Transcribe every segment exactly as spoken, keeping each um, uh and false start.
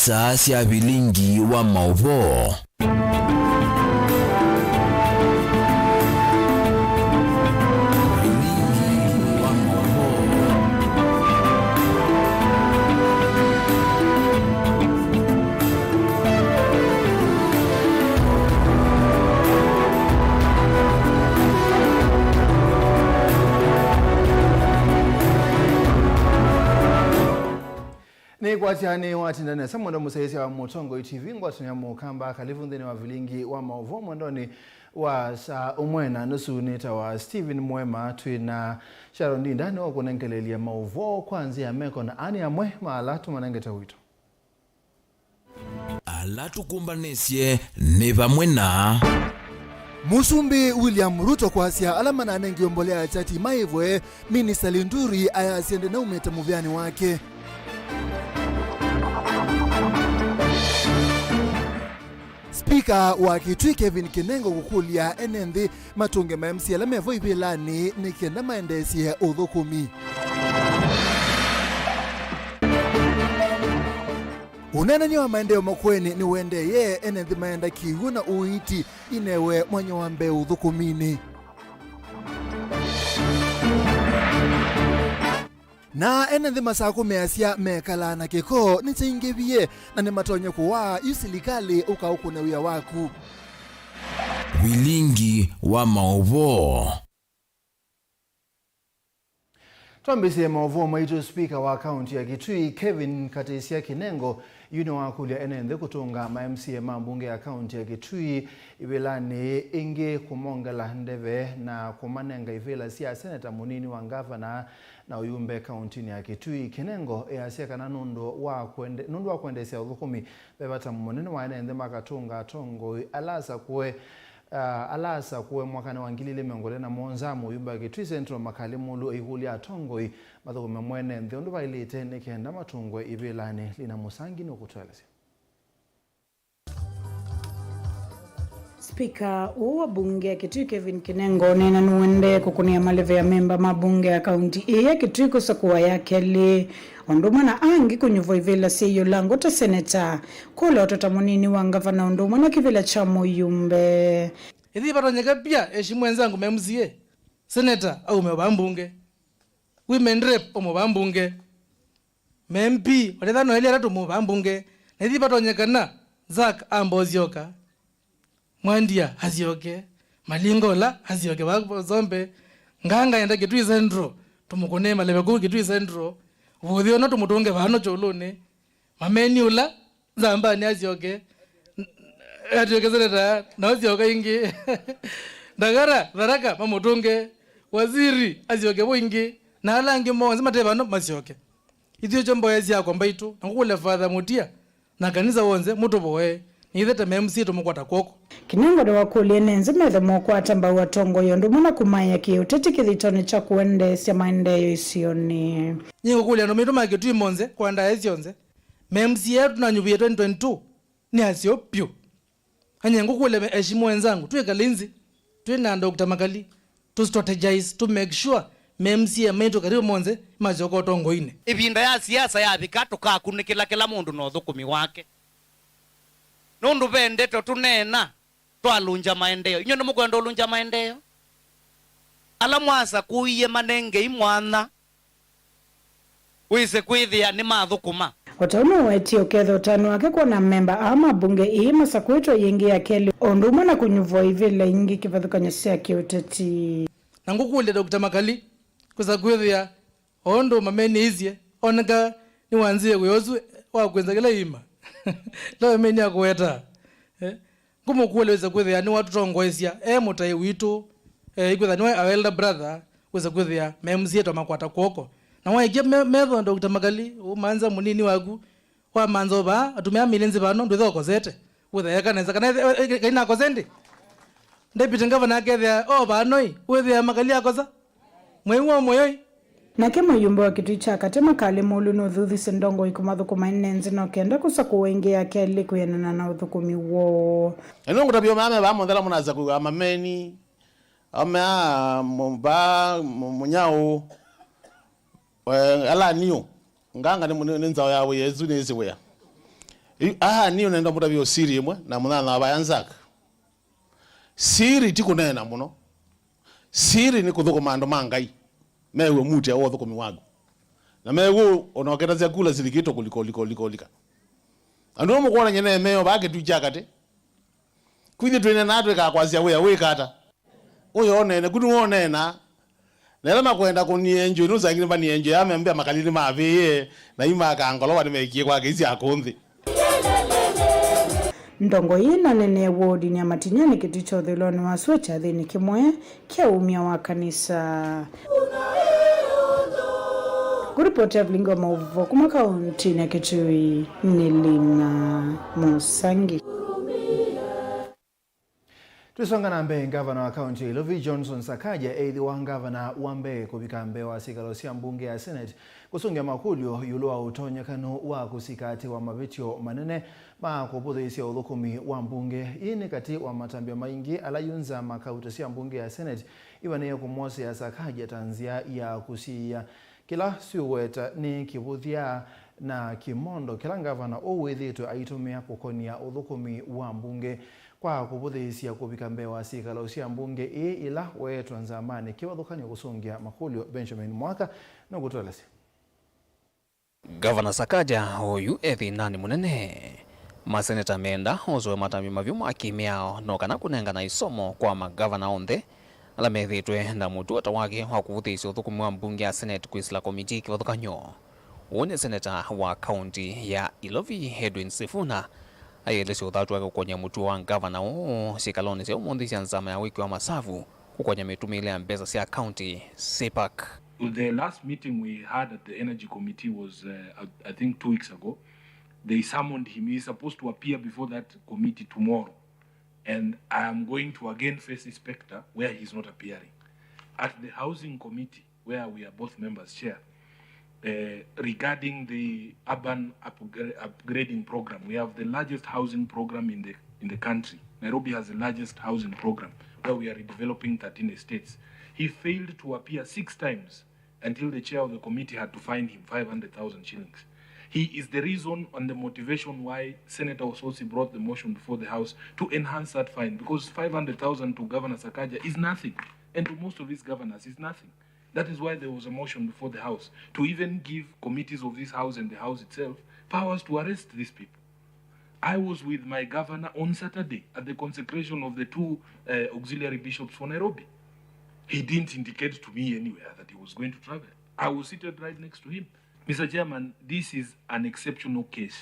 Saa sya vilingi wa maũvoo. Vilingi wa maũvoo. Nĩkwasya nĩwatinda nesa mwendwa mũsyaĩĩsya wa Mũtongoi T V, ngwatanĩo ya Mũkamba Kalivu nthĩnĩ wa vilingi wa maũvoo mwendonĩ wa saa ũmwe na nusu. Nĩtawa Stephen Mwema, twĩ na Sharon Ndinda nĩwe ũkũnengelelya maũvoo kwa nzĩa ya meko, na ani amwe ma ala tũmanengete ũito. Ala tũkũmbanĩsye nĩ vamwe na Mũsumbĩ William Ruto kwasya ala mananengiwe mbolea ya chati maĩvwe, Minista Linturi ayasya ndenaumĩte mũvĩanĩ wake. Spika wa Kitui Kevin Kinengo kũkũlya ene nthĩ matũnge ma M C A ala mevo ivĩlanĩ nĩ kenda maendeesye ũthũkũmi. Ũneenany'a wa maendeeo makoeni nĩũendeeye, ene nthĩ maenda kĩw'ũ na ũiiti inewe mwanya wa mbee ũthũkũminĩ. Na ene nthĩ masakũmĩasya mekalaa na kĩko nĩkyaingĩvie na nĩmatonye kũwaa, yu silikalĩ ũkaũkũne wĩa waku. Vilingi wa maũvoo. Twambĩĩsye maũvoo maitũ, spika wa kaunti ya Kitui, Kevin Katĩsya Kinengo, yu nĩwakũlya ene nthĩ kũtũnga ma M C A ma mbunge ya kaunti ya Kitui ivĩlanĩ ĩngĩ, kũmongela ndeve na kũmanenga ivĩla sya seneta, mũnini wa ngavana na ũyumbe kauntinĩ ya Kitui. Kinengo easya kana nũndũ wa kwende-, nũndũ wa kwendeesya ũthũkũmi, ve vata mũnene wa ene nthĩ makatũnga atongoi ala asakũe Ah, ala asakũe mwakanĩ wa ngili ilĩ mĩongo ĩlĩ na mũonza, mũyumbe wa Kitui Central Makali Mulu aikũlya atongoi mathũkũme mwene nthĩ ũndũ vaĩlĩte nĩ kenda matũngwe ivĩlanĩ. Lina Mũsangi nũkũtũelesya. Spika ũũ wa mbunge ya Kitui Kevin Kinengo nena nũendee kũkũnĩa maleve ya memba ma mbunge ya kaunti ĩĩ ya Kitui kũsakũa ya kelĩ. O ũndũ ũmwe na angĩ kũnyuvwa ivĩla syĩ ĩũlũ wa ngũ ta seneta, kũla ũtata mũnini wa ngavana, ũndũ ũmwe na kĩvĩla kya mũyumbe. Ĩthi vatonyeka pia, eheshimiwa wenzangu ma M C A, seneta aume vaa mbunge, women rep aume vaa mbunge, ma M P, vatethano elĩ atatũ mo vaa mbunge, na ĩthi vatonyekana, Zack amba ũsyoka. Mwandia asyoke, Malinga ũla asyoke vaa Zombe, Nganga enda Kitui Central, tũmũkũnĩe maleve kũu Kitui Central, Vuthi ũno tũmũtũnge vano Kyũlũnĩ, Mameni ũla Nzambanĩ asyoke, n-, atw'ĩke seneta, na ũsyoka ĩngĩ. Ndagara, Tharaka, mamũtũnge, Waziri asyoke vo ĩngĩ, na ala angĩ monthe mate vano masyoke. Ithyĩ kyo mboya syakwa mbaitũ, na ngũkũlya Father Mutia, na kanisa w'onthe mũtũvoee, nĩthe ta ma M C A tũmũkwata kw'oko. Kinengo nĩwakũlya ene nthĩ methe mokwata mbau atongoi ũndũ ũmwe na kũmaĩa kĩũteti kĩthitonĩ kya kũendeesya maendeeo isionĩ. Nĩngũkũlya andũ maitũ ma Kitui monthe, kwa ndaĩa syonthe, ma M C A tũnanyuvĩe twenty twenty-two nĩ aseo vyũ. Anye ngũkũlya me-, eheshimiwa wenzangu, twĩkale nthĩ, twĩ na Doctor Makali, tũ strategize, to make sure ma M C A maitũ karibu monthe masyoka ũtongoinĩ. Ĩvinda ya siasa yavika, tũkakunĩkĩla kĩla mũndũ na ũthũkũmi wake. Nũndũ ve ndeto tũneena, twalũngya maendeeo. Inyw'ĩ nĩmũkwenda ũlũngya maendeeo? Ala mwasakũie manengei mwanya wĩse kwĩthĩa nĩmathũkũma. O ta ũu nĩwetie ũketha ũtanu wake kwona amemba aa ma mbunge ii masakũĩtwe yĩngĩ ya kelĩ, o ũndũ ũmwe na kũnyuvwa ivĩla ingĩ kĩvathũkany'o sya kĩũteti. Na ngũkũlya Doctor Makali, kwĩsa kwĩthĩa o ũndũ Mameni aisye, oneka nĩwanzĩe wĩa ũsu wa kwĩnza kĩla iima. Ĩla Mameni akũwetaa, eh? Ngũmũkũlya wĩse kwĩthĩa nĩwatũtongoesya e mũtaĩ witũ, eh, ĩkwĩthĩa nĩwe our elder brother, wĩse kwĩthĩa ma M C A twamakwata kw'oko. Na waĩkya me-, metho Doctor Makali, ũmanza mũnini waku, wamanza ũvaa, atumĩa mĩlĩ nzĩ vano, ndwĩthĩa ũkosete. Wĩthĩa eka nesa, kana ethĩ-, e-, e-, Ngai nakose ndĩ? Deputy Governor akethĩa o vano ĩ, wĩthĩa Makali akosa? Mwĩw'o mũyo ĩ? Nake mũyumbe wa Kitui kya Katĩ Makali Mulu nũthuthisye ndongoi kũmathũkũma ene nthĩ no kenda kũsakũwa ĩngĩ ya kelĩ kwĩanana na ũthũkũmi woo. Na nĩngũtavya mama me vaa monthe ala mũnasya kũiwa Mameni, ame a mũ-, vaa mũ-, Mũnyaũ, eh, ala niũ, Nganga nĩ, nĩ, nĩ nzaũ ya wĩa, ĩsu nĩĩsĩ wĩa. Yu, aa, niĩ nenda mũtavye siri ĩmwe na mũnyanya wa vaya Nzak. Siri ti kũneena mũno. Siri nĩ kũthũkũma andũ ma Ngai. Mew'e mutia wa ũthũkũmi waku. Na mew'e ũnoketasya kula silikito kũlika, ũlika, ũlika, ũlika. Andũ amwe mũkwonany'a ne meo vaa kĩtu kya katĩ. Kwĩthĩ twĩnenaa twĩkaa kwasya wĩa wĩka ata? Ũyonene, ku nĩwonenaa. Na ĩla makwenda kũnienjũ, nũsangile vanienjũ ya membea makalini mavĩĩe, na imaka ngolova nĩmekie kwake isi akũnthĩ. Ndongo ĩĩ nanenee wodinĩ ya Matinyani kĩtu kya ũthũĩlonĩ wa sua kyathĩnĩ kĩmwe kya umya wa kanisa. Kũripoti Evelyn wa Maũvoo kuma kauntinĩ ya Kitui nĩ Lina Mũsangi. Twĩsonga na mbee, ngavana wa kaunti ya Ilovi Johnson Sakaja eĩthĩwa ngavana wa mbee kũvika mbee wa syĩkalo sya mbunge ya Senate kũsũngĩa makũlyo ĩũlũ wa ũtonyekanu wa kũsika atĩ wa mavĩtyo manene ma kũvũthĩĩsya ũthũkũmi wa mbunge. Ĩĩ nĩ katĩ wa matambya maingĩ ala yu nzama kauta sya mbunge ya Senate ivanĩĩe kũmwosea Sakaja ta nzĩa ya kũsiĩĩa kĩla syũweta nĩ kĩvũthya na kĩmondo kĩla ngavana ũũ wĩthĩĩtwe aitũmĩa kũkonia ũthũkũmi wa mbunge kwa kũvũthĩĩsya kũvika mbee wa syĩkalo sya mbunge ĩĩ ĩla weetwa nzamanĩ kĩvathũkany'o kũsũngĩa makũlyo. Benjamin Mwaka nũkũtũelesya. Ngavana Sakaja oyu e thĩnanĩ mũnene. Maseneta menda oswe matambya mavyũ ma kĩmĩao no kana kũnengana ĩsomo kwa mangavana onthe ala methĩĩtwe na mũtuo ta wake wa kũvũthĩĩsya ũthũkũmi wa mbunge ya Senate kwĩsĩla komitii kĩvathũkany'o. Ũũ nĩ seneta wa kaunti ya Ilovi, Edwin Sifuna, aielesya ũthatu wake kũkony'a mũtuo wa ngavana ũũ syĩkalonĩ sya ũmũnthĩ sya nzama ya wĩki wa masavu kũkony'a mĩtũmĩĩle ya mbesa sya kaunti, CPAC. The last meeting we had at the Energy Committee was, uh, I, I think, two weeks ago. They summoned him. He is supposed to appear before that committee tomorrow. And I am going to again face Inspector where he is not appearing. At the Housing Committee, where we are both members, Chair, uh, regarding the urban upgra- upgrading program, we have the largest housing program in the in the country. Nairobi has the largest housing program where we are redeveloping thirteen estates. He failed to appear six times until the chair of the committee had to fine him five hundred thousand shillings. He is the reason and the motivation why Senator Osotsi brought the motion before the House to enhance that fine, because five hundred thousand to Governor Sakaja is nothing, and to most of these governors is nothing. That is why there was a motion before the House to even give committees of this House and the House itself powers to arrest these people. I was with my governor on Saturday at the consecration of the two, uh, auxiliary bishops for Nairobi. He didn't indicate to me anywhere that he was going to travel. I was seated right next to him. Mister Chairman, this is an exceptional case,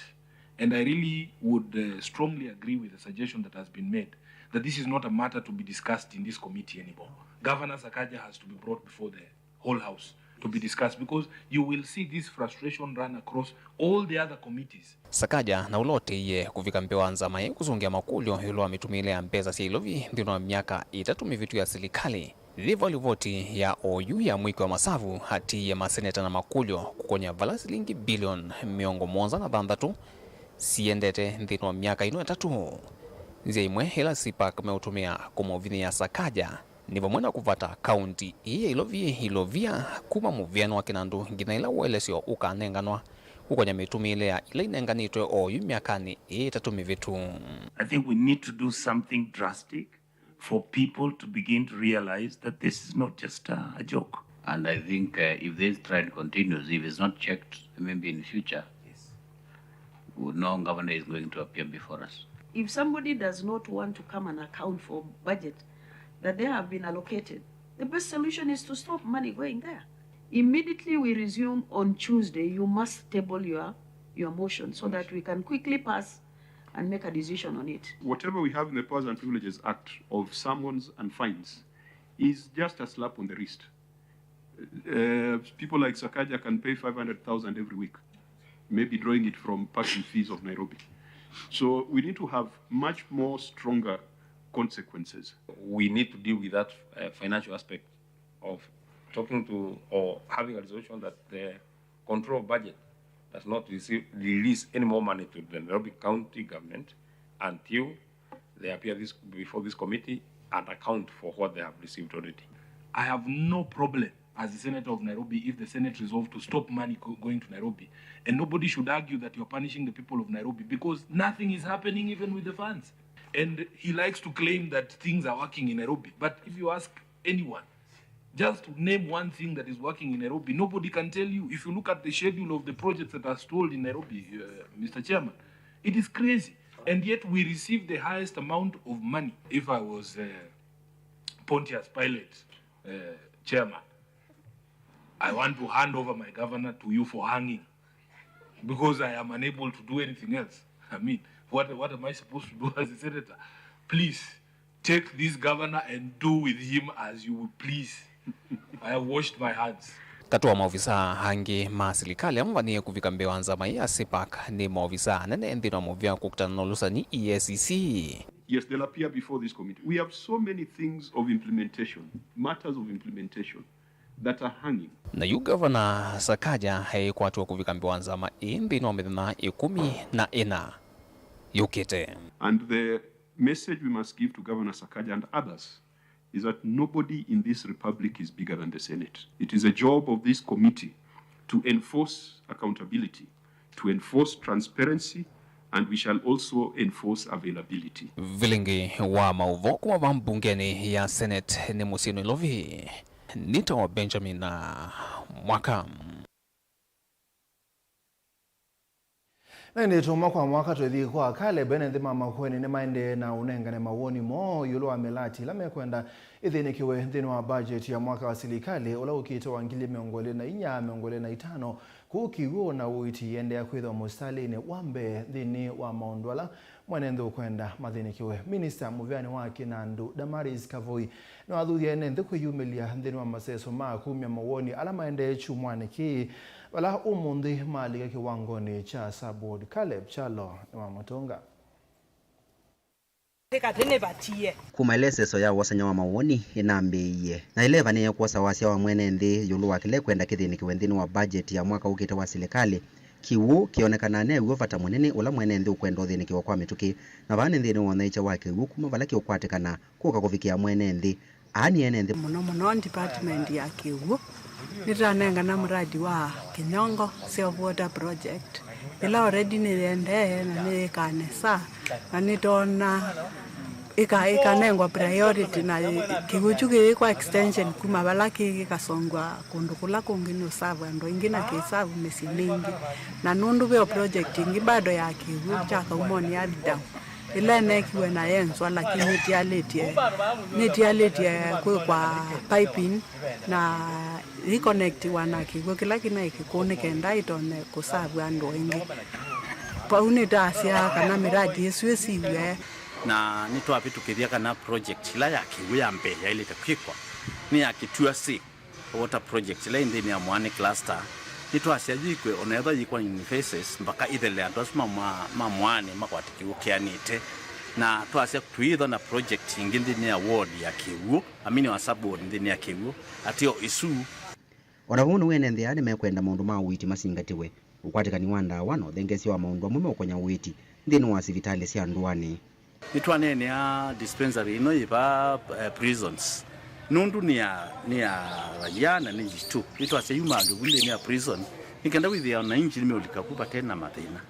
and I really would, uh, strongly agree with the suggestion that has been made that this is not a matter to be discussed in this committee anymore. Governor Sakaja has to be brought before the whole House to be discussed, because you will see this frustration run across all the other committees. Sakaja na ũla ũtĩie kũvika mbee wa nzama ĩĩ kũsũngĩa makũlyo ĩũlũ wa mĩtũmĩĩle ya mbesa sya Ilovi nthĩnĩ wa myaka ĩtatũ mĩvĩtu ya silikalĩ. Yĩva livoti ya oyu ya mwĩki wa masavu atiie maseneta na makũlyo kũkony'a vala silingi bilioni mĩongo mũonza na thanthatũ siendete nthĩnĩ wa myaka ĩno ĩtatũ. Nzĩa imwe ĩla CPAC meũtũmĩa kũmũvinyĩĩa Sakaja nĩ vamwe na kũvata kaunti ĩĩ ya Ilovi, Ilovia, kuma mũvĩano wa kĩnandũ nginya ĩla ũelesyo ũkanenganwa kũkony'a mĩtũmĩĩle ya ila inenganĩtwe oyu myakanĩ ĩĩ ĩtatũ mĩvĩtu. I think we need to do something drastic for people to begin to realize that this is not just a, a joke. And I think, uh, if this trend continues, if it's not checked, maybe in future, yes, we know governor is going to appear before us. If somebody does not want to come and account for budget that they have been allocated, the best solution is to stop money going there. Immediately we resume on Tuesday, you must table your, your motion so that we can quickly pass and make a decision on it. Whatever we have in the Powers and Privileges Act of summons and fines is just a slap on the wrist. Uh, people like Sakaja can pay five hundred thousand every week, maybe drawing it from parking fees of Nairobi. So we need to have much more stronger consequences. We need to deal with that, uh, financial aspect of talking to or having a resolution that the Control of Budget does not receive, release any more money to the Nairobi County government until they appear this, before this committee and account for what they have received already. I have no problem as the senator of Nairobi if the Senate resolved to stop money go- going to Nairobi. And nobody should argue that you're punishing the people of Nairobi because nothing is happening even with the funds. And he likes to claim that things are working in Nairobi. But if you ask anyone, just name one thing that is working in Nairobi, nobody can tell you. If you look at the schedule of the projects that are stalled in Nairobi, uh, Mister Chairman, it is crazy. And yet we receive the highest amount of money. If I was uh, Pontius Pilate, uh, Chairman, I want to hand over my governor to you for hanging because I am unable to do anything else. I mean, what, what am I supposed to do as a senator? Please, take this governor and do with him as you will please. I have washed my hands. Katĩ wa maovisaa angĩ ma silikalĩ amwe vanĩe kũvika mbee wa nzama ĩĩ ya CPAC nĩ maovisaa anene nthĩnĩ wa maũvĩa kũkitana na ũlũsani, E A C C. Yes, they'll appear before this committee. We have so many things of implementation, matters of implementation that are hanging. Na yu Gavana Sakaja aikwatwa kũvika mbee wa nzama ĩĩ nthĩnĩ wa mĩthenya ĩkũmi na ĩna yũkĩte. And the message we must give to Governor Sakaja and others is that nobody in this republic is bigger than the Senate. It is a job of this committee to enforce accountability, to enforce transparency, and we shall also enforce availability. Vilingi wa maũvoo kuma va mbungenĩ ya Senate nĩ mũsyĩ Nairobi. Nĩtawa Benjamin Mwaka. Na ĩndĩ tũma kwa mwaka twĩthi kwa Caleb, ene nthĩ ma Makueni nĩmaendee na ũnengane mawoni moo ĩũlũ wa mĩlati ĩla mekwenda ĩthĩnĩkĩwe nthĩnĩ wa budget ya mwaka wa silikalĩ ũla ũkĩte wa ngili mĩongo ĩlĩ na inya, mĩongo ĩlĩ na itano, kũu kĩw'ũ na ũiiti iendeea kwĩthĩwa mũsitalĩnĩ wa mbee nthĩnĩ wa maũndũ ala mwene nthĩ ũkwenda mathĩnĩkĩwe. Minista mũvĩanĩ wa kĩnandũ Damaris Kavoi nĩwathuthya ene nthĩ kwĩyumĩlya nthĩnĩ wa maseso ma kumya mawoni ala maendee kyumwanĩ kĩĩ, vala ũmũnthĩ malika kĩwangonĩ kya Sabwood. Caleb Kyalo nĩwamũtũnga. Kuma ĩla ĩseso ya wosany'a wa mawoni ĩnambĩĩie, na ĩla ĩvanĩĩe kwosa wasya wa mwene nthĩ ĩũlũ wa kĩla ĩkwenda kĩthĩnĩkĩwe nthĩnĩ wa budget ya mwaka ũkĩte wa silikalĩ, kĩw'ũ kĩonekanaa new'o vata mũnene ũla mwene nthĩ ũkwenda ũthĩnĩkĩwa kwa mĩtũkĩ, na vaa nĩ nthĩnĩ wa ũnyaĩĩkya wa kĩw'ũ kuma vala kĩũkwatĩkana kũka kũvikĩa mwene nthĩ. Aa nĩ ene nthĩ. Mũno mũno department ya kĩw'ũ nĩtwanengana mradi wa Kinyongo Self Water Project, ĩla already nĩyendee na nĩyĩkaa nesa, na nĩtona ĩka-, ĩkanengwa priority, na kĩw'ũ kyu kĩyĩkwa extension kuma vala kĩĩ kĩkasongwa kũndũ kũla kũngĩ nĩ serve andũ aingĩ na kĩ serve mĩsyĩ mingĩ. Na nũndũ ve o project ĩngĩ bado ya kĩw'ũ kya Kaumonĩ Earth Dam, ĩla ĩneekiwe na yenzwa, lakini nĩtialĩtye, nĩtialĩtye kwĩkwa piping na yĩkonektiwa na kĩw'ũ kĩla kĩnaĩ kĩkũũ nĩ kenda ĩtonye kũsavwa andũ aingĩ. Vau nĩtasyaa kana mĩradi ĩsu ĩsiw'e. Na nĩtwavĩtũkĩthya kana project ĩla ya kĩw'ũ ya mbee yaĩlĩte kwĩkwa nĩ ya Kĩtua Six Water Project ĩla ĩ nthĩnĩ ya Moani Cluster. Nĩtwasya yĩkwe o na ethwa yĩkwa in phases mpaka ĩthele andũ asu ma mwa-, ma Moani makwate kĩw'ũ kĩanĩte. Na twasya tũyĩthwa na project ĩngĩ nthĩnĩ ya ward ya Kĩw'ũ, amini wa sub ward nthĩnĩ ya Kĩw'ũ, atĩ o ĩsu. O na vau nĩw'o ene nthĩ aa nĩmekwenda maũndũ ma ũiiti masingatĩwe, ũkwatĩkani wa ndawa na ũthengeesya wa maũndũ amwe meũkonya ũiiti nthĩnĩ wa sivitalĩ sya ndũanĩ. Nĩtwaneenea dispensary ĩno yĩ vaa, eh, Prisons, nũndũ nĩ ya, nĩ ya raia na nĩ yitũ. Nĩtwasya yumaa andũ vu nthĩnĩ ya prison, nĩ kenda wĩthĩa o na inji nĩmeũlika vu vate na mathĩna.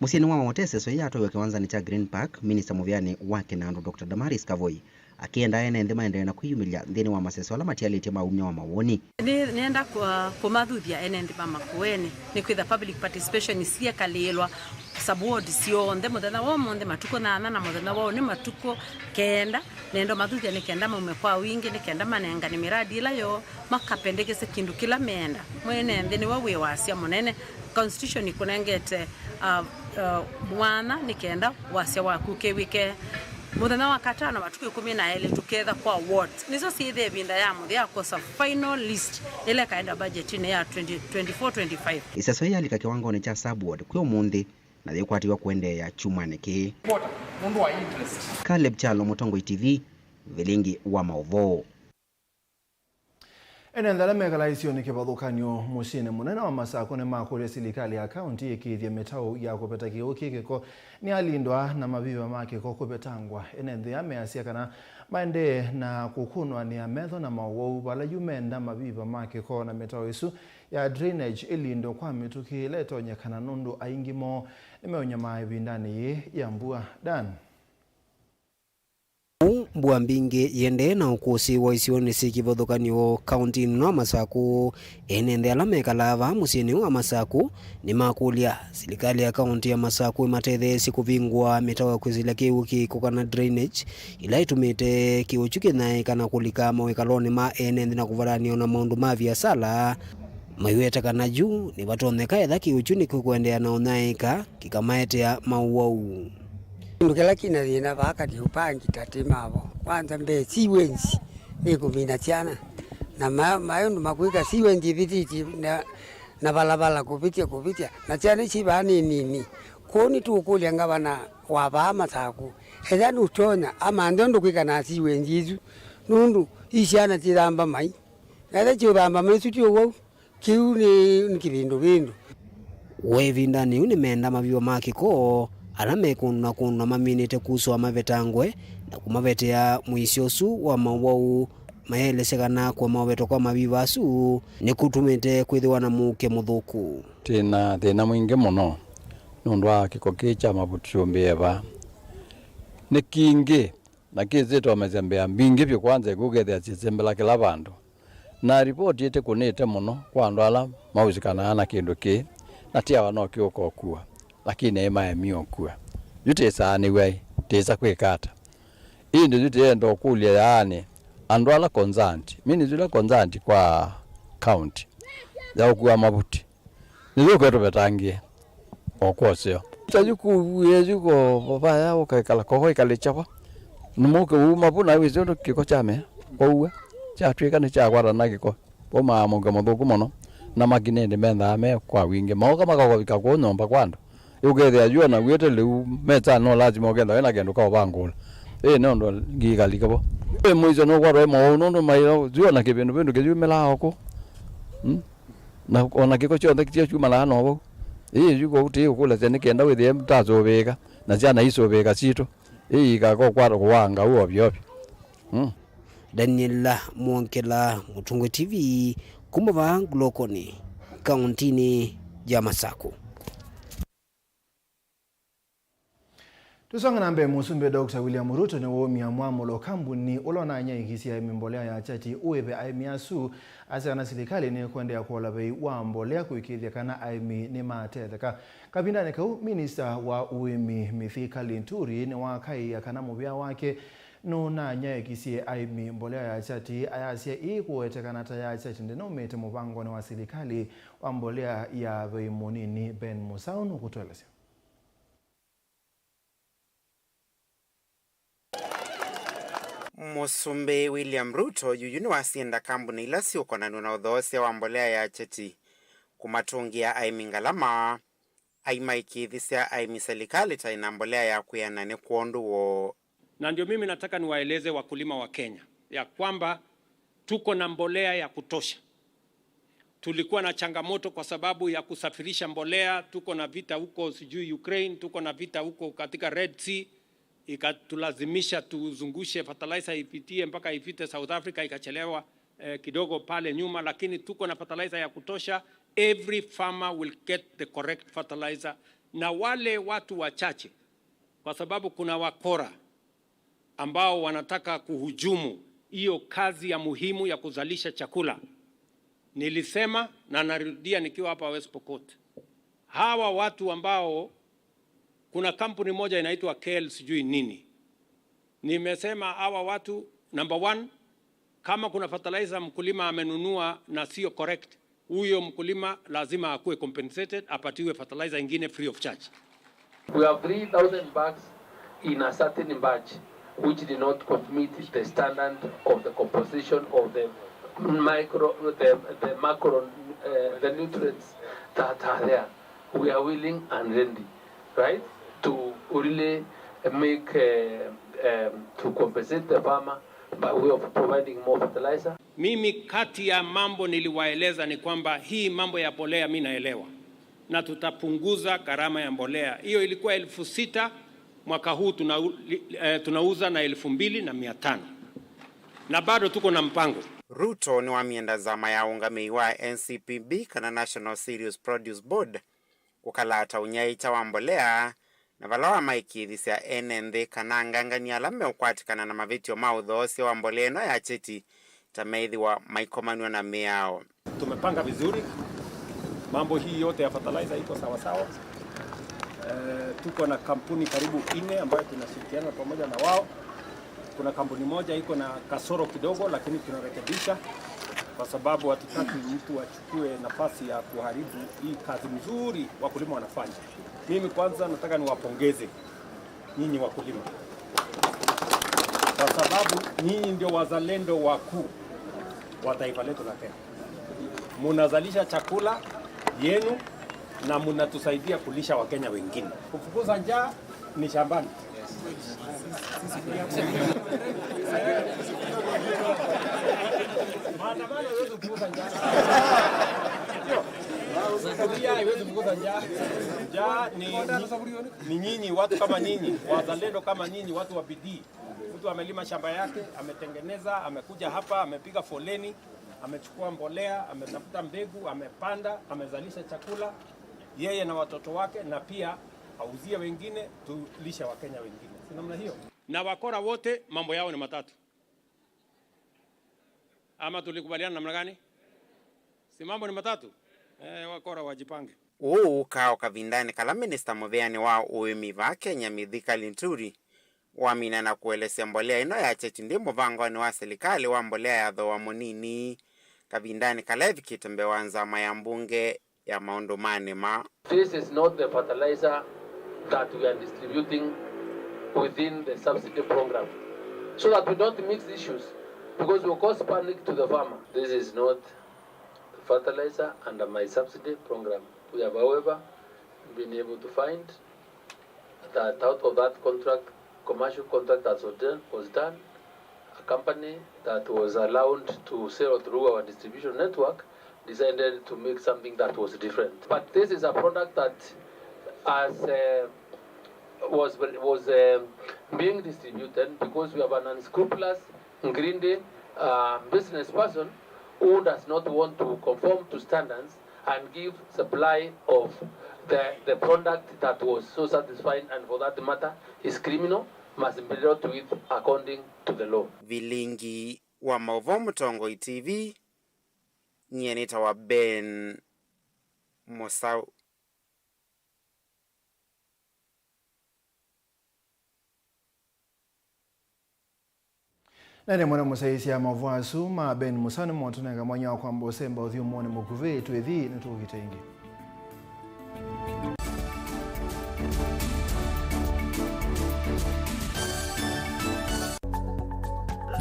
Mũsyĩnĩ wa Maote, ĩseso yĩĩ yatwaiwe kĩwanzanĩ kya Green Park, minista mũvĩanĩ wa kĩnandũ, Doctor Damaris Kavoi akĩenda ene nthĩ maendee na kwĩyumĩlya nthĩnĩ wa maseso ala matialĩtye ma umya wa mawoni. Nĩ, nĩenda kũ-, kũmathuthya ene nthĩ ma Makueni, nĩkwĩtha public participation syĩkalĩĩlwa sub ward syonthe mũthenya wa ũmũnthĩ matukũ nyanya na mũthenya wa ũnĩ matukũ kenda. Nenda mathuthya nĩ kenda maume kwa wingĩ, nĩ kenda manengane mĩradi ĩla yoo, makapendekese kĩndũ kĩla meenda. Mwene nthĩ nĩwe wĩ wasya mũnene. Constitution ĩkũnengete, uh, uh, mwanya nĩ kenda wasya waku ũkĩw'ĩke mũthenya wa katano matukũ ĩkũmi na elĩ tũketha kwa wards. Nĩsyo syĩthĩa ĩvinda ya mũthya ya kwosa final list ĩla ĩkaenda budgetinĩ ya twenty twenty-four twenty-five. Ĩseso yĩĩ yalika kĩwangonĩ kya sub ward kwĩ ũmũnthĩ na yĩkwatĩw'a kũendeea kyumwanĩ kĩĩ. Caleb Kyalo, Mũtongoi T V, Vilingi wa Maũvoo. Ene nthĩ ala mekalaa isionĩ kĩvathũkany'o mũsyĩnĩ mũnene wa Masakũ nĩmakũlya silikalĩ ya kaũntĩ ĩkĩĩthye mĩtaũ ya kũveta kĩw'ũ kĩ kĩko nĩyalindwa na maviva ma kĩko kũvetangwa. Ene nthĩ aa measya kana maendee na kũkũnwanĩa metho na maũwau vala yu menda maviva ma kĩko na mĩtaũ ĩsu ya drainage ĩlindwe kwa mĩtũkĩ ĩla ĩtonyekana nũndũ aingĩ moo nĩmeũnyamaa ĩvindanĩ yĩĩ ya mbua. Dan. Ũu mbua mbingĩ yĩendee na ũkũsĩ wa isionĩ syĩ kĩvathũkany'o kaũntĩnĩ ĩno ya Masakũ. Ene nthĩ ala mekalaa vaa mũsyĩnĩ ũũ wa Masakũ nĩmakũlya silikalĩ ya kaũntĩ ya Masakũ ĩmatetheesye kũvingũa mĩtaũ ya kwĩsĩlya kĩw'ũ kĩ kĩko kana drainage, ĩla ĩtumĩte kĩw'ũ kyu kĩnyaĩĩka na kũlika mawĩkalonĩ ma ene nthĩ na kũvatanĩa o na maũndũ ma viasala. Maiweta kana yu nĩvatonyeka etha kĩw'ũ kyu nĩkĩkũendeea na ũnyaĩĩka kĩkamaetea maũwau. Kĩndũ kĩla kĩna thĩna vaa kati ũpangi ta tĩ mavo. Kwanza mbee, siwenzi ĩkũmina syana. Na ma-, maũndũ makwĩka siwenzi ĩvĩtĩtye na, na valavala kũvĩtya, kũvĩtya. Na syana ici vaa nĩ nini. Kwoou nĩtũkũlya ngavana wa vaa Masakũ. Ethĩa nũtonya, amanthe ũndũ kwĩka na siwenzi isu. Nũndũ i syana syĩthamba mai. Na ethĩa syĩũthamba mai isu ti ũwau. Kĩu nĩ, nĩ kĩvĩndũvĩndũ. We ĩvindanĩ yĩu nĩmenda maviva ma kĩko ala mekũndũ na kũndũ na maminĩte kusũa mavetangwe na kũmavetea mũisyo ũsu wa maũwau. Mayaelesya kana kũema ũvetwa kwa maviva asu nĩkũtumĩte kwĩthĩwa na mũuke mũthũku. Twĩ na thĩna mwingĩ mũno nũndũ wa kĩko kĩĩ kya mavuti tũmbĩe vaa. Nĩ kingĩ na kĩsĩtomesya mbĩa mbingĩ vyũ, kwanza ĩkũkethĩa syĩsembela kĩla vandũ. Na ripoti ĩtĩkũnĩte mũno kwa andũ ala maũsikanaa na kĩndũ kĩĩ, na tiawa no kĩũka ũkua, lakini aĩ maemie ũkua. Yu tĩsaanĩw'a ĩ, tĩsa kwĩka ata? Ĩndĩ yu tĩenda ũkũlya yaani andũ ala concerned, ministry ila concerned kwa county ya ũkua mavuti, nĩyũke tũvetangĩe o kwoseo. Ta yu kũu yu ko vaya ũkaikala koko ikalĩkya va. Nĩmũke uma vu na wĩsĩ ũndũ kĩko kyamea. Kwaua. Kyatw'ĩka nĩkyakwatana na kĩko. Vau maamũke mũthũku mũno. Na makinĩndĩ mendaa me kwa wingĩ. Maũka makakũvika kũu nyũmba kwa andũ. Ũkethĩa yu ona wĩte lĩu metsani no lazima ũkethĩa wĩna kĩndũ ka ũvangũla. Ĩĩ nĩ ũndũ ngikalike vo. Ĩĩ mũisyo nũkwatwa ĩ mũwau nũndũ maio yu ona kĩvĩndũvĩndũ kĩyumĩlaa o kũu. Mm? Na o na kĩko kyonthe kĩtyo kyumanaa no vau. Ĩĩ yu kwoou tĩĩ ũkũlasya nĩ kenda wĩthĩe ũtasũvĩĩka, na syana isũvĩĩka sitũ. Ĩĩ ikakokwata kũwaa Ngai ovyo ovyo. Mm. Daniela Mwongela, Mũtũngwe T V, kuma vaa Ngulokoni, kaũntinĩ ya Masakũ. Tũsonge na mbee, Mũsumbĩ Doctor William Ruto nĩwaumya mwamũlo kambuni ũla ũnanyaĩĩkisye aĩmi mbolea ya chati ũĩve aĩmi asu, asya kana silikalĩ nĩkũendeea kũola vei wa mbolea kũĩkĩĩthya kana aĩmi nĩmatetheka. Kavindanĩ kau, minista wa ũĩmi Mithika Linturi nĩwakaĩĩa kana mũvĩa wake nũnanyaĩĩkisye aĩmi mbolea ya chati, ayasya ĩĩ kũwetekana ta ya chati ndĩnaumĩte mũvangonĩ wa silikalĩ wa mbolea ya vei mũnini. Ben Musau nũkũtũelesya. Mũsumbĩ William Ruto yuyu nĩwasyenda kambuni ila siũkonanw'a na ũthoosya wa mbolea ya cheti kũmatũngĩa aĩmi ngalama, aimaĩkĩĩthisya aĩmi silikalĩ ta ĩna mbolea ya kwĩana nĩ kwondũ woo. Na ndio mimi nataka niwaeleze wakulima wa Kenya ya kwamba tuko na mbolea ya kutosha. Tulikuwa na changamoto kwa sababu ya kusafirisha mbolea, tuko na vita huko sijui Ukraine, tuko na vita huko katika Red Sea, ikatulazimisha tuzungushe fertilizer ipitie mpaka ifike South Africa, ikachelewa eh, kidogo pale nyuma, lakini tuko na fertilizer ya kutosha. Every farmer will get the correct fertilizer, na wale watu wachache, kwa sababu kuna wakora ambao wanataka kuhujumu hiyo kazi ya muhimu ya kuzalisha chakula. Nilisema na narudia nikiwa hapa West Pokot, hawa watu ambao, kuna kampuni moja inaitwa K L sijui nini, nimesema hawa watu, number one, kama kuna fertilizer mkulima amenunua na sio correct, huyo mkulima lazima akuwe compensated, apatiwe fertilizer ingine free of charge. We have three thousand bags in a certain batch, which did not meet the standard of the composition of the micro, the, the macro, uh, the nutrients that are there. We are willing and ready, right, to really make, uh, um, to compensate the farmer by way of providing more fertilizer. Mimi kati ya mambo niliwaeleza ni kwamba hii mambo ya mbolea mi naelewa, na tutapunguza gharama ya mbolea. Hiyo ilikuwa elfu sita, mwaka huu tuna, eh, tunauza na elfu mbili na mia tano. Na bado tuko na mpango. Ruto nĩwamyenda nzama ya ũngamĩi wa N C P B, kana National Cereals Produce Board, kũkalata ũnyaĩĩkya wa mbolea, na vala wamaĩkĩĩthisya ene nthĩ kana angangani ala meũkwatĩkana na mavĩtyo ma ũthoosya wa mbolea ĩno ya kyeti ta meĩthĩwa maikomanw'a na mĩao. Tumepanga vizuri. Mambo hii yote ya fertilizer iko sawa sawa. Eh, tuko na kampuni karibu nne ambayo tunashirikiana pamoja na wao. Kuna kampuni moja iko na kasoro kidogo, lakini tunarekebisha kwa sababu hatutaki mtu achukue nafasi ya kuharibu hii kazi mzuri wakulima wanafanya. Mimi kwanza nataka niwapongeze nyinyi wakulima, kwa sababu nyinyi ndio wazalendo wakuu wa taifa letu la Kenya. Munazalisha chakula yenu na munatusaidia kulisha Wakenya wengine. Kufukuza njaa ni shambani. Maandamano haiwezi kufukuza njaa. Ndio. Kulia haiwezi kufukuza njaa. Njaa ni, ni, ni nyinyi, watu kama nyinyi, wazalendo kama nyinyi, watu wa bidii. Mtu amelima shamba yake, ametengeneza, amekuja hapa, amepiga foleni, amechukua mbolea, ametafuta mbegu, amepanda, amezalisha chakula, yeye na watoto wake, na pia auzie wengine, tulishe Wakenya wengine. Si namna hiyo? Na wakora wote mambo yao ni matatu. Ama tulikubaliana namna gani? Si mambo ni matatu? Eh, wakora wajipange. Ũu ũkaa o kavindanĩ kala minista mũvĩanĩ wa ũĩmi vaa Kenya, Mithika Linturi, wamina na kũelesya mbolea ĩno ya kyeti ndĩ mũvangonĩ wa silikalĩ wa mbolea ya thooa mũnini, kavindanĩ kala evikĩte mbee wa nzama ya mbunge ya maũndũ ma nĩma. This is not the fertilizer that we are distributing within the subsidy program, so that we don't mix issues, because we cause panic to the farmer. This is not the fertilizer under my subsidy program. We have, however, been able to find that out of that contract, commercial contract that was done, was done, a company that was allowed to sell through our distribution network decided to make something that was different. But this is a product that has, uh, was, was, uh, being distributed because we have an unscrupulous, greedy, uh, business person who does not want to conform to standards and give supply of the, the product that was so satisfying, and for that matter is criminal, must be dealt with according to the law. Vilingi wa maũvoo Mũtongoi T V, nyie nĩtawa Ben Mũsaũ. Na nĩ mwana mũsaĩĩsya maũvoo asu ma Ben Mũsaũ nĩmotũnenga mwanya wa kwamba ũsemba ũthyũmũonĩ mũkuvĩ, twĩthi nĩtũũkita ĩngĩ.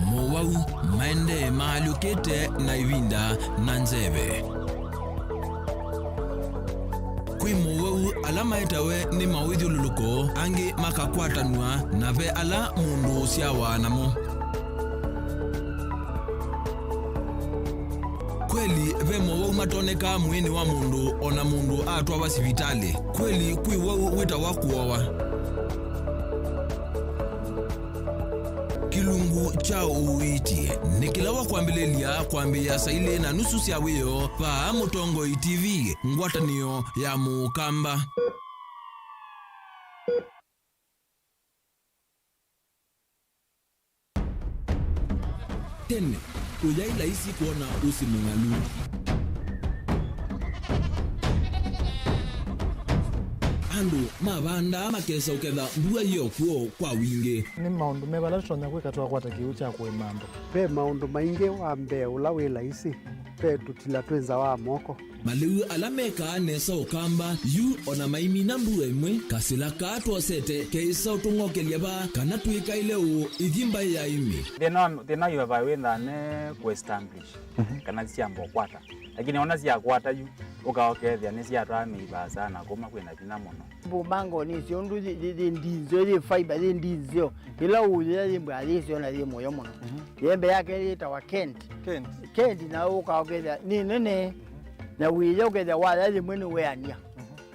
Mowau maendee maalyũkĩte na ĩvinda na nzeve. Kwĩ mowau ala maetawe nĩ mawĩthyũlũlũko, angĩ makakwatanw'a, na ve ala mũndũ ũsyawa namo. Kweli, ve mowau matonekaa mwĩĩnĩ wa mũndũ o na mũndũ atwawa sivitalĩ. Kweli, kwĩ wau wĩtawa kũowa. Kĩlungu kya ũiiti nĩ kĩla wa kwambĩlĩlya kwambĩĩa saa ilĩ na nusu sya wĩoo vaa Mũtongoi T V, ngwatanĩo ya Mũkamba. Tene, kũyaĩ laisi kwona ũsĩ mũng'alu. Andũ mavandaa makesa ũketha mbua yĩ o kw'o kwa wingĩ. Nĩ maũndũ meva ala tũtonya kwĩka twakwata kĩw'ũ kya kũĩma andũ? Ve maũndũ maingĩ. Wa mbee ũla wĩ laisi Ve tũtila twĩ nza wa moko. Malĩu ala mekaa nesa Ũkamba yu o na maimina mbua ĩmwe, kasĩla kaa twosete keĩsa ũtũng'okelya vaa kana twĩkaĩle ũũ ithi mbaĩ ya ĩmĩ. Thĩna wa, thĩna wa highway wĩthaa ne kũ establish kana syamba ũkwata. Lakini ona syakwata yu, ũka ũkethĩa nĩsyatwaa mĩi vaasa na kũma kwĩna vinya mũno. Mbũmango nĩsyo ũndũ yĩ, yĩ, yĩ ndinzeo, yĩ fiber, yĩ ndinzeo. Ĩla ũyĩa yĩ mbwa yĩsyo na yĩ mũyo mũno. Yembe yake yĩtawa Kent. Kent. Kent na ũka ũkethĩa nĩ nene. Na wĩya ũkethĩa waya yĩmwe nĩweania.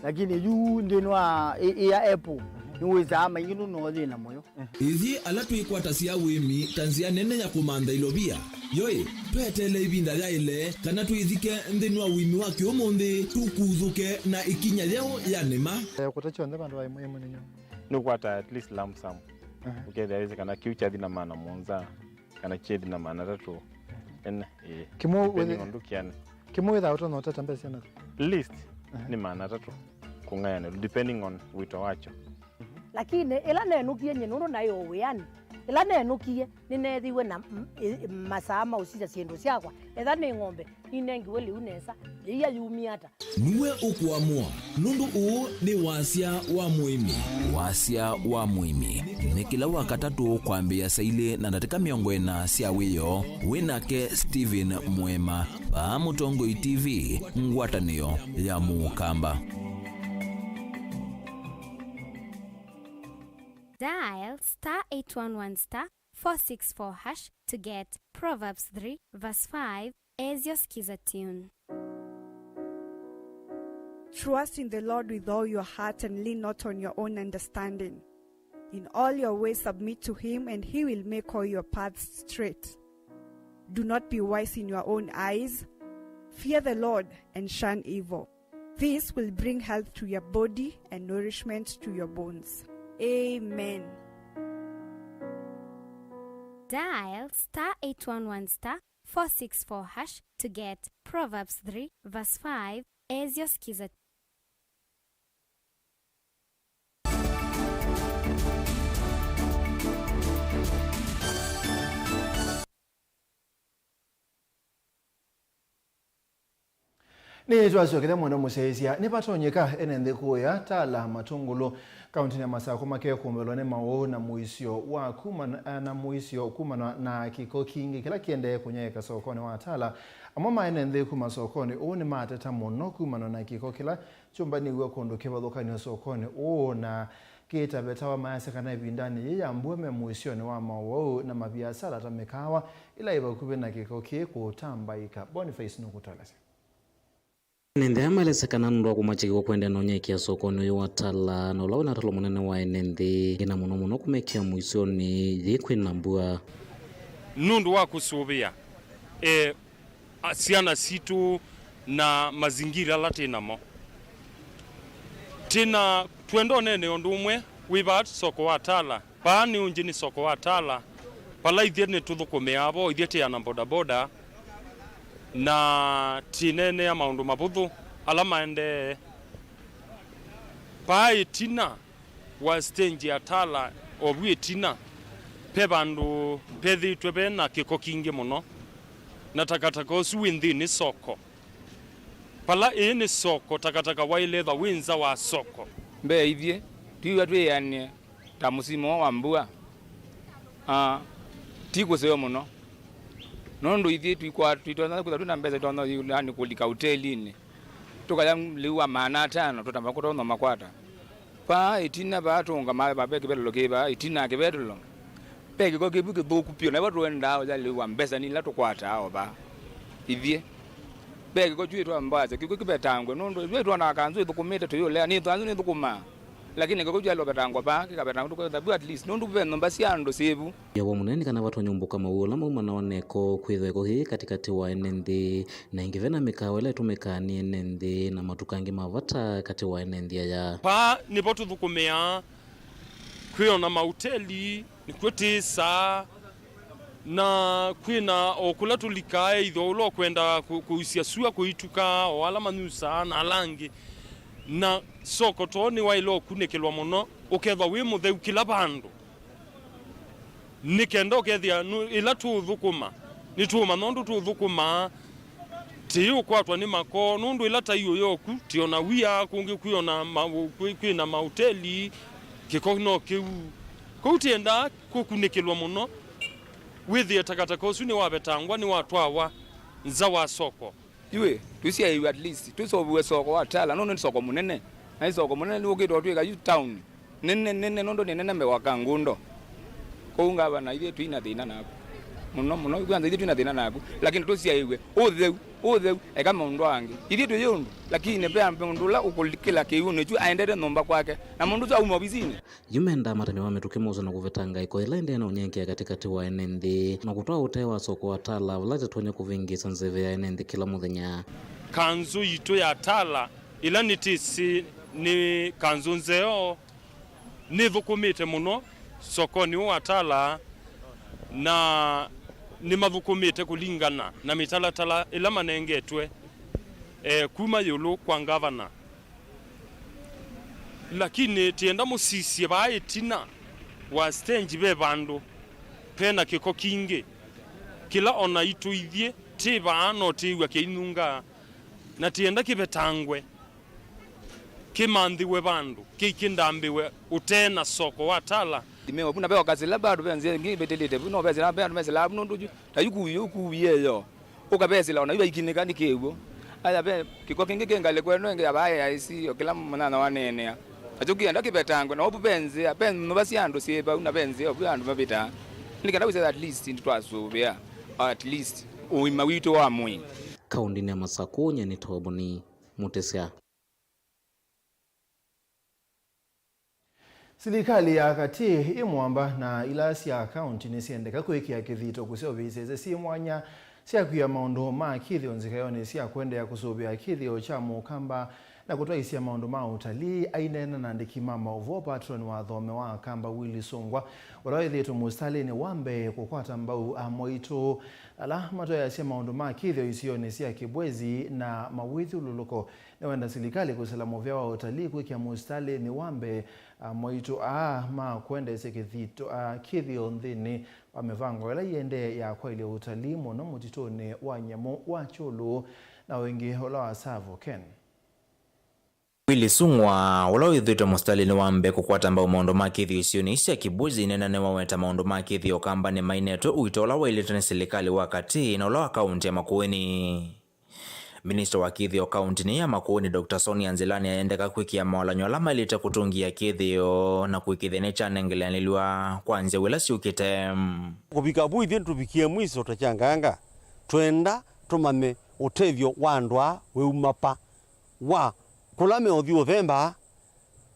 Lakini yu nthĩnĩ wa ĩ, ĩ ya apple, nĩwĩsaa maingĩ nũno yĩ na mũyo. Ithyĩ ala twĩkwatasya ũĩmi ta nzĩa nene ya kũmantha ilovia, yoĩ, tweteele ĩvinda yaĩle kana twĩthike nthĩnĩ wa ũĩmi wa kĩũmũnthĩ, tũkuthũke na ĩkinya yeũ ya nĩma. Eh, kũta kyonthe vandũ va ĩmwe ĩmwe nĩ nyũmba. Nĩũkwata at least lump sum. Aha. Ũkethĩa wĩsĩ kana kĩu kyathi na maana mũonza, kana kyethi na maana atatũ. Ene, ĩĩ. Kĩmwe depending wĩthĩ-, on ũndũ kĩana. Kĩmwe wĩthaa ũtonya ũtata mbesa syana. Least, aha, nĩ maana atatũ kũng'ayanĩlwa, depending on wĩto wakyo. Lakini ĩla nenũkie nyie nũndũ naĩ o wĩanĩ, ĩla nenũkie nĩneethiwe na m-, ĩ-, masaa ma ũsisya syĩndũ syakwa, etha nĩ ng'ombe, ninengiwe lĩu nesa, yĩia yumie ata? Nue ũkũamũa, nũndũ ũũ nĩ Wasya wa Mũĩmi. Wasya wa Mũĩmi nĩ kĩla Wakatatũ kwambĩĩa saa ilĩ na ndatĩka mĩongo ĩna sya wĩoo, wĩ nake Stephen Mũema, vaa Mũtongoi T V, ngwatanĩo ya Mũkamba. Dial star eight one one star four six four hash to get Proverbs three verse five as your Skiza tune. Trust in the Lord with all your heart and lean not on your own understanding. In all your ways submit to him, and he will make all your paths straight. Do not be wise in your own eyes. Fear the Lord and shun evil. This will bring health to your body and nourishment to your bones. Amen. Dial star eight one one star four six four hash to get Proverbs three verse five as your Skiza. Nĩtwasyokethya mwenda mũsyaĩĩsya, nĩvatonyeka ene nthĩ kũya Tala Matũngũlũ kaũntĩnĩ ya Masakũ makekũmbĩlwa nĩ maũũ na mũisyo wa kumana, na mũisyo kumana na kĩko kingĩ kĩla kĩendee kũnyaĩĩka sokonĩ wa Tala. Amwe ma ene nthĩ kuma sokonĩ ũũ nĩmateta mũno kumana na kĩko kĩla kyũmbanĩw'e kũndũ kĩvathũkany'o sokonĩ ũũ na kĩtavetawa. Mayasya kana ĩvindanĩ yĩĩ ya mbua me mũisyonĩ wa maũwau na maviasala ta mĩkaawa ĩla ĩ vakuvĩ na kĩko kĩĩ kũtambaĩka. Boniface nũkũtũelesya. Ene nthĩ aya maelesya kana nũndũ wa kũmakya kĩko kũendeea na ũnyaĩĩkĩa sokonĩ ũyũ wa Tala, na ũla wĩna ũtalo mũnene wa ene nthĩ, ĩna mũno mũno kũmekĩa mũisyonĩ yĩĩ kwĩna mbua. Nũndũ wa kũsũvĩa, eh, a, syana sitũ na mazingira ala twĩ namo. Twĩ na, twenda ũneenea ũndũ ũmwe wĩ vaa soko wa Tala. Vaa nĩ ũngĩ nĩ soko wa Tala, vala ithyĩ nĩtũthũkũmĩaa vo, ithyĩ twĩ ana bodaboda, na twĩneenea maũndũ mavũthũ ala maendee. Vaa ĩtina wa stage ya Tala, o vu ĩtina, ve vandũ vethĩĩtwe ve na kĩko kingĩ mũno, na takataka ũsu wĩ nthĩnĩ soko. Vala ĩĩ nĩ soko, takataka waĩle ethwa wĩ nza wa soko. Mbee ithyĩ, twĩw'a twĩanĩe ta mũsimu ũũ wa mbua, ah, ti kũseo mũno. Nũndũ ithyĩ tũikwa-, tũitonya kwĩthwa twĩ na mbesa itonya, yaani, kũlika ũtelinĩ. Tũkaya lĩu wa maana atano, tũtamba kũtonya makwata. Vaa ĩtina vaa tũũngama, vaa ve kĩvetũlo kĩ vaa ĩtina kĩvetũlo. Ve kĩko kĩvu kĩthũku vyũ, na vo tũendaa ũya lĩu wa mbesa nĩ ila tũkwataa o vaa ithyĩ. Ve kĩko kyu ĩtwa mbasa, kĩko kĩvetangwe, nũndũ ithyĩ twonaa kanzũ ĩthũkũmĩte tũyũlea, nĩ kanzũ nĩthũkũmaa. Lakini kĩko kyu kyaĩle ũvetangwa vaa, kĩkavetangwa tũkwetha vu at least, nũndũ ve nyũmba sya andũ syĩ vu. Yaw'a mũnene nĩ kana vatonya ũmbũka mawĩo ala maumanawa na ĩko, kwĩthwa ĩko yĩĩ katĩkatĩ wa ene nthĩ. Na ĩngĩ ve na mĩkaawa ĩla ĩtũmĩkaa nĩ ene nthĩ na matuka angĩ ma vata katĩ wa ene nthĩ aya. Vaa nĩvo tũthũkũmĩaa, kwĩ o na mauteli, nĩkw'o twĩsaa, na kwĩ na o kũla tũlikaa, either ũla ũkwenda kũ-, kũusya sua kũituka, o ala manyusaa, na ala angĩ. Na soko too nĩwaĩle ũkunĩkĩlwa mũno, ũkethwa wĩ mũtheu kĩla vandũ. Nĩ kenda ũkethĩa nũ-, ĩla tũũthũkũma, nĩtũũmanya ũndũ tũũthũkũmaa, Tĩyĩũkwatwa nĩ makoo, nũndũ ĩla taiũ yoku, tĩona wia, kũngĩ kwĩona ma-, kwĩ, kwĩna maũteli, kĩko no kĩu. Kũu tĩendaa kũkunĩkĩlwa mũno, wĩthĩe takataka ũsu nĩwavetangwa, nĩwatwawa nza wa soko. Yu ĩ, tũsyaĩw'e at least, tũseũvĩwe soko wa Tala, nũndũ nĩ soko mũnene. Na ĩ soko mũnene nĩwũkĩte ũtwĩka yu town. Nene, nene, nũndũ nĩ nene mbee wa Kangundo. Kwoou ngavana, ithyĩ twĩ na thĩna naku. Mũno, mũno, kwanza ithyĩ twĩ na thĩna naku. Lakini tũsyaĩw'e ũtheu, ũtheu, eka maũndũ angĩ. Ithyĩ tũyĩ ũndũ, lakini ve mũndũ ũla ũkũkĩla kĩw'ũ nĩkyu aendete nyũmba kwake. Na mũndũ ũsu auma ovisinĩ. Yu mendaa matani wa mĩtũkĩ mose na kũvetanga ĩko ĩla ĩndĩ na ũnyekea katĩkatĩ wa ene nthĩ, na kũtwaa ũtee wa soko wa Tala, vala tĩtonya kũvĩngĩĩsa nzeve ya ene nthĩ kĩla mũthenya. Kanzũ yitũ ya Tala, ĩla nĩtĩsĩ nĩ kanzũ nzeo, nĩthũkũmĩte mũno sokonĩ ũũ wa Tala, na nĩmathũkũmĩte kũlingana na mĩtalatala ĩla manengetwe, eh, kuma ĩũlũ kwa ngavana. Lakini tienda mũsisye vaa ĩtina wa stage ve vandũ pena kĩko kingĩ, kĩla ona itũ ithyĩ tĩ vaa no tĩĩw'a kĩinungaa, na tienda kĩvetangwe, kĩmanthĩwe vandũ, kĩikĩndambĩwe ũtee na soko wa Tala. Ime ovu na ve okasila bado ve nzĩa ingĩ ivĩtĩlĩte vu, no vesila ve andũ mesila avu nũndũ ju ta yu kuwie, ukuwie yo. Ũkavesĩla ona yu vaikinĩka nĩ kĩw'ũ. Aya ve kĩko kĩngĩ kĩ ngalĩko ĩno ĩngĩ ya vaa A I C o kĩla mũnyanya waneenea. Nakyo kĩenda kĩvetangwe, na ũvu ve nzĩa, ve nyũmba sya andũ syĩ vau, na ve nzĩa ovu andũ mavĩtaa. Nĩ kana wĩse at least nĩtwasũvĩa, at least, ũima witũ wa mwĩĩ. Kaũndĩnĩ ya Masakũ, nyie nĩ Toboni Mũtĩsya. Silikalĩ ya katĩ ĩ mwamba na ila sya kaũnti nĩsyendeka kwĩkĩa kĩthito kũseũvĩsya ĩsĩ syĩ mwanya sya kwia maũndũ ma kĩthĩo nzikaĩonĩ sya kũendeea kũsũvĩa kĩthĩo kya Mũkamba na kũtwaĩsya maũndũ ma ũtalii. Aineena na andĩki ma maũvoo, patron wa athome wa Akamba Willy Sungwa, ũla wĩthĩĩtwe mũsitalĩnĩ wa mbee kũkwata mbau amwaitũ ala matwaĩasya maũndũ ma kĩthĩo isionĩ sya Kibwezi na mawĩthyũlũlũko, nĩwenda silikalĩ kũsĩla mũvĩa wa ũtalii kwĩkĩa mũsitalĩnĩ wa mbee amwaitũ aa ma kũendeesya kĩthito, a, kĩthĩo nthĩnĩ wa mĩvango ĩla ĩendee ya kwaĩlya ũtalii mũno mũtitũnĩ wa nyamũ wa Kyũlũ na ũingĩ ũla wa Tsavo Ken. Willy Sungwa, ũla wĩthĩĩtwe mũsitalĩnĩ wa mbee kũkwata mbau maũndũ ma kĩthĩo isionĩ sya Kibwezi, nena nĩwaweta maũndũ ma kĩthĩo Kamba nĩmainetwe ũito ũla waĩlĩtwe nĩ silikalĩ wa katĩ na ũla wa kaũntĩ ya Makueni. Minista wa kĩthĩo kaũntĩnĩ ya Makueni, Doctor Sonia Nzilani, ayendeka kwĩkĩa maolany'o ala maĩlĩte kũtũngĩa kĩthĩo na kũĩkĩĩthya nĩkyanengeleanĩlw'a kwa nzyaũ ila syũkĩte. Kũvika vu ithyĩ tũvikie mwiso ta kyanganga, twenda tũmanye ũtethyo wa andũ aa wĩuma va, wa kũla meũthi ũthemba,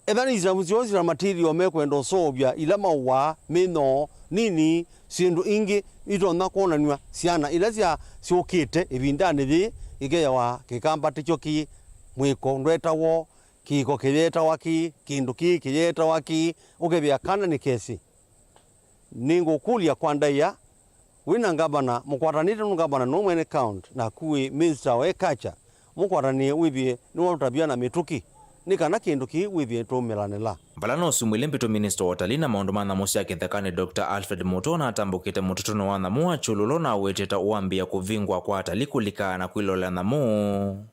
Ethĩwa nĩ isavu syoo syĩ na material mekwenda ũseũvya ila maũaa, mĩnyoo, nini, syĩndũ ingĩ itonya kwonanw'a syana ila sya syũkĩte ĩvindanĩ yĩĩ, ĩkeawa kĩkamba tĩkyo kĩĩ, mwĩko ndwetawa ũũ, kĩko kĩyetawa kĩĩ, kĩndũ kĩĩ kĩyetawa kĩĩ, ũkethĩa kana nĩkesĩ. Nĩngũkũlya kwa ndaĩa, wĩ na ngavana, mũkwatanĩte nũ ngavana nũũ mwene county, naku wĩ minister wa agriculture, mũkwatanĩe wĩthĩe nĩwaũtavya na mĩtũkĩ, nĩ kana kĩndũ kĩĩ wĩthĩe tũũmĩlanĩla. Vala no syumwa ilĩ mbĩtũ, minista wa ũtalii na maũndũ ma nyamũ sya kĩthekanĩ, Doctor Alfred Mutua, natambũkĩte mũtitũnĩ wa nyamũ wa Kyũlũ ũla ũnawetete ũambĩĩa kũvingwa kwa atalii kũlika na kwĩloela nyamũ.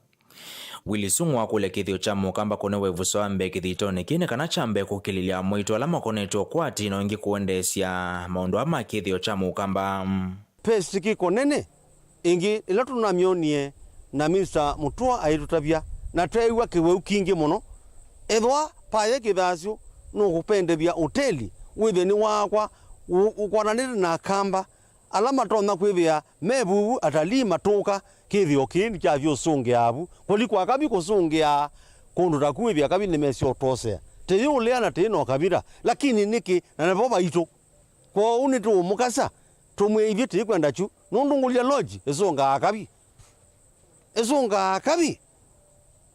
Willy Sungwa akũlya kĩthĩo kya Mũkamba kũnewa ĩvuso ya mbee kĩthitonĩ kĩĩ nĩ kana kyambe kũkĩlĩlya amwaitũ ala makonetwe ũkwati na ĩngĩ kũendeesya maũndũ aa ma kĩthĩo kya Mũkamba. Pest kĩko nene ĩngĩ ĩla tũnamyonie na Mister Mutua aitũtavya, na tweew'a kĩwau kingĩ mũno. Ethĩwa vayĩ kĩthasyo nũkũvendethya ũteli wĩthĩe nĩwaakwa ũ-, ũkwatanĩte na Akamba, ala matonya kwĩthĩa me vuvu, atalii matũka, kĩthĩo kĩĩ nĩkyathi ũsũngĩa vu. Kũthi kwa Akavi kũsũngĩa kũndũ ta ku, wĩthĩa Akavi nĩmesĩ ũtwosea. Tĩyĩũlea na tĩyĩ na ũkavila, lakini nĩkĩ na nĩvo vaitũ? Kwoou nĩtũũmũkasa, tũmwĩe ithyĩ tĩkwenda kyu, nũndũ ngũlya lodge ĩsũngaa Akavi. Ĩsũngaa Akavi.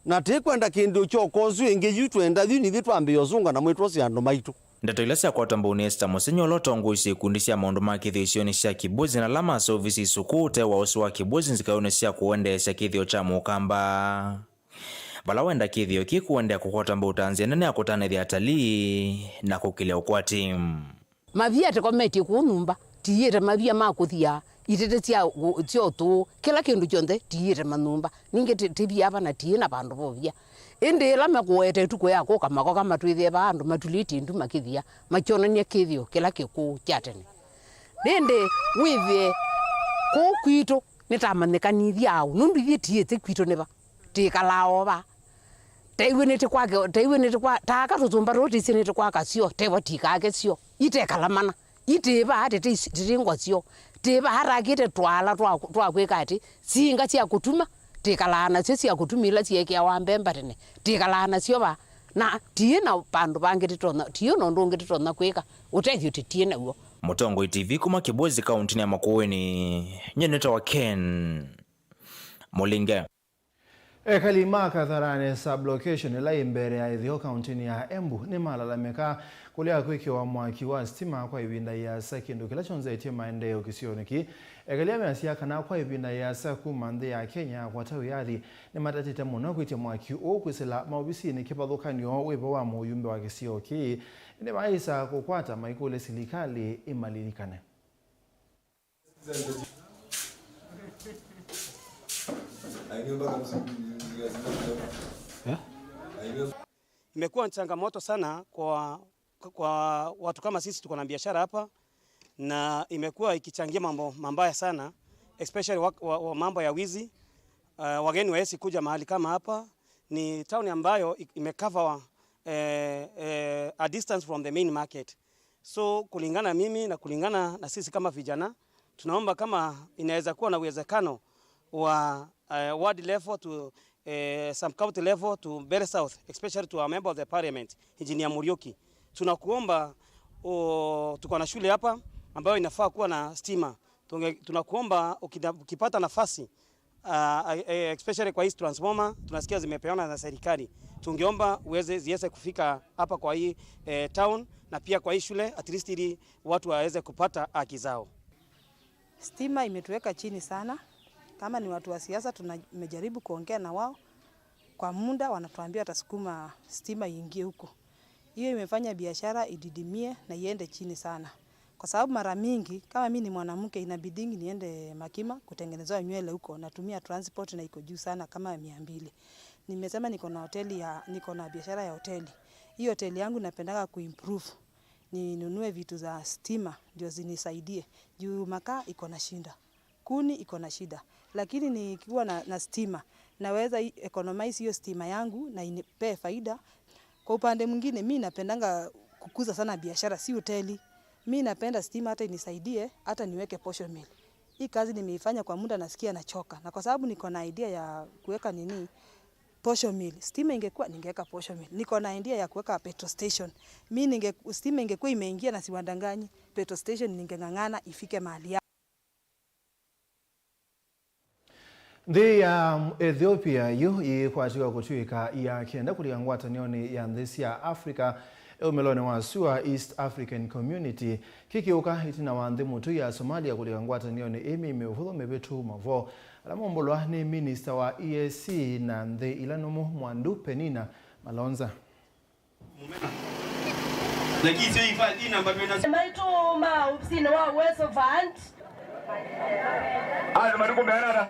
Na tĩkwenda kĩndũ kya ũkosũ ĩngĩ yu twenda yu nithyĩ twambĩĩa ũsũnga na mwĩtwosea andũ maitũ. Ndeto ila syakwatwa mbau nĩ Esther Mũsenyi, ũla ũtongoesye ikundi sya maũndũ ma kĩthĩo isionĩ sya Kibwezi na ala maseũvisye isukuu ũtee wa ũsĩ wa Kibwezi nzikaĩonĩ sya kũendeesya kĩthĩo kya Mũkamba, vala wenda kĩthĩo kĩĩ kũendeea kũkwatwa mbau ta nzĩa nene ya kũtanĩthya atalii na kũkĩlya ũkwati. Mavia tũkometye kũu nyũmba, tiĩte mavia ma kũthia Itete sya ũ-, sya ũtũũ, kĩla kĩndũ kyonthe tiĩte manyũmba. Ningĩ ti-, tiviava na tiĩ na vandũ vovia. Ĩndĩ ĩla mekũete ĩtukũ ya kũka makoka matwĩthĩe vaa andũ matulĩtye ndu makĩthia, makyonany'a kĩthĩo kĩla kĩkũũ kya tene. Nĩndĩ wĩthĩe kũũ kwitũ nĩtamanyĩkanithye aũ, nũndũ ithyĩ tiĩte kwitũ nĩ va. Tĩkalaa o vaa. Taiw'e nĩtĩkwake, taiw'e nĩtĩkwa, taaka tũsũmba tũũ tĩsĩ nĩtĩkwaka syo, tevo tikake syo. Itekala mana. Itĩvaa tĩtĩ ngwa syo. Tĩvaa takĩte twala twa, twa kwĩka atĩ, singa sya kũtuma, tĩkalaa nasyo sya kũtuma ila syeekĩawa mbemba tene. Tĩkalaa nasyo vaa. Na tiĩ na vandũ vangĩ tĩtonya, tiĩ na ũndũ ũngĩ tĩtonya kwĩka, ũtethyo tĩtiĩ naw'o. Mũtongoi T V kuma Kĩbwezi kaũntĩnĩ ya Makueni, nyie nĩtawa Ken Mũlinge. Ekali ma Katharani sub-location ĩla yĩ mbee ya ĩtheo kaũntĩnĩ ya Embu nĩmalalamĩka kũlea kwĩkĩwa mwaki wa sitima kwa ĩvinda ĩasa, kĩndũ kĩla kyonzetye maendeeo kĩsionĩ kĩĩ. Ekali aa measya kana kwa ĩvinda ĩasa kuma nthĩ ya Kenya yakwata wĩyathi, nĩmatatĩte mũno kwĩtya mwaki ũũ kwĩsĩla maovisinĩ kĩvathũkany'o wĩ vo wa mũyumbe wa kĩsio kĩĩ, ĩndĩ maisa kũkwata maikũlya silikalĩ ĩmalilikane. Imekuwa changamoto sana kwa, kwa watu kama sisi tuko na biashara hapa, na imekuwa ikichangia mambo mabaya sana, especially wa, wa, wa mambo ya wizi. Uh, wageni waesi kuja mahali kama hapa. Ni town ambayo i-, imecover, eh, eh, a distance from the main market. So, kulingana na mimi na kulingana na sisi kama vijana, tunaomba kama inaweza kuwa na uwezekano wa, eh, ward level to, eh, sub-county level to Mbeere South, especially to our member of the parliament, Engineer Muriuki. Tunakuomba, o, tuko na shule hapa ambayo inafaa kuwa na stima. Tunge-, tunakuomba ukida-, ukipata nafasi, ah, eh, especially kwa hizi transformer, tunasikia zimepeana na serikali. Tungeomba uweze, ziweze kufika hapa kwa hii, eh, town na pia kwa hii shule, at least ili watu waweze kupata haki zao. Stima imetuweka chini sana. Kama ni watu wa siasa, tumejaribu kuongea na wao kwa muda, wanatuambia watasukuma stima iingie huko. Hiyo imefanya biashara ididimie na iende chini sana. Kwa sababu mara mingi, kama mi ni mwanamke, inabidingi niende Makima kutengenezewa nywele huko, natumia transport na iko juu sana kama mia mbili. Nimesema niko na hoteli ya, niko na biashara ya hoteli. Hii hoteli yangu napendaga kuimprove. Ninunue vitu za stima, ndio zinisaidie. Juu makaa iko na shinda. Kuni iko na shida. Lakini nikiwa na, na stima, naweza i-, economize hiyo stima yangu na inipee faida. Kwa upande mwingine, mi napendanga kukuza sana biashara, si hoteli. Mi napenda stima hata inisaidie, hata niweke posho mill. Hii kazi nimeifanya kwa muda, nasikia nachoka. Na kwa sababu niko na idea ya kuweka nini, posho mill. Stima ingekuwa, ningeweka posho mill. Niko na idea ya kuweka petrol station. Mi ninge-, stima ingekuwa imeingia na siwadanganyi, petrol station ningeng'ang'ana ifike mahali ya Nthĩ ya Ethiopia yu yĩkwatiwa kũtw'ĩka ya kenda kũlika ngwatanĩonĩ ya nthĩ sya Africa ĩũmĩlonĩ wa sua, East African Community, kĩkĩũka ĩtina wa nthĩ mũtũi ya Somalia kũlika ngwatanĩonĩ ĩĩ mĩmĩvũthũ mĩvĩtu. Mavoo ala maumbũlwa nĩ minista wa E A C na nthĩ ila nũmũ Mwandu Penina Malonza. Lakini sio hifadhi namba twenda. Maitũ ma ofisinĩ wa Uwezo Fund. Aya, matukũ meanana.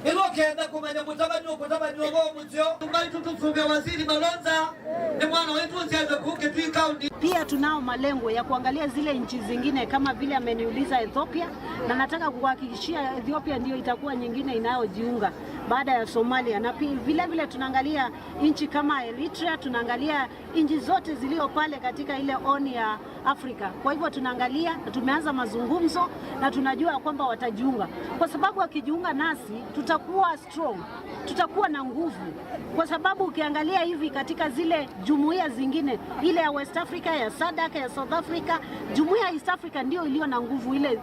Nĩtũkenda kũmanya mũtavany'o, kũtavany'o wa mũtyo. Maitũ tũsũvĩa Waziri Malonza, nĩ mwana wetu ũsyaĩtwe kũu Kitui County. Pia tunao malengo ya kuangalia zile nchi zingine kama vile ameniuliza Ethiopia, na nataka kuhakikishia Ethiopia ndio itakuwa nyingine inayojiunga baada ya Somalia, na pi-, vile vile tunaangalia nchi kama Eritrea, tunaangalia nchi zote zilio pale katika ile Horn ya Afrika. Kwa hivyo tunaangalia na tumeanza mazungumzo na tunajua kwamba watajiunga, kwa sababu wakijiunga nasi tutakuwa strong, tutakuwa na nguvu, kwa sababu ukiangalia hivi katika zile jumuiya zingine, ile ya West Africa, ya sadak, ya South Africa, jumuiya ya East Africa ndio iliyo na nguvu ile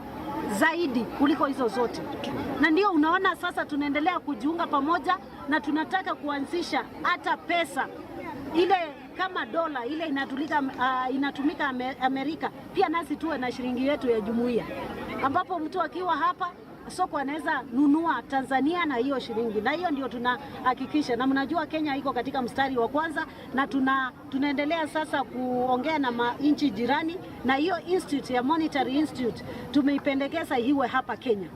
zaidi kuliko hizo zote, na ndio unaona sasa tunaendelea kujiunga pamoja. Na tunataka kuanzisha hata pesa ile kama dola ile inatulika, ah, inatumika Ame-, Amerika, pia nasi tuwe na shilingi yetu ya jumuiya, ambapo mtu akiwa hapa Soko anaweza nunua Tanzania na hiyo shilingi, na hiyo ndio tunahakikisha, na mnajua Kenya iko katika mstari wa kwanza, na tuna tunaendelea sasa kuongea na ma- nchi jirani, na hiyo institute ya Monetary Institute tumeipendekeza iwe hapa Kenya.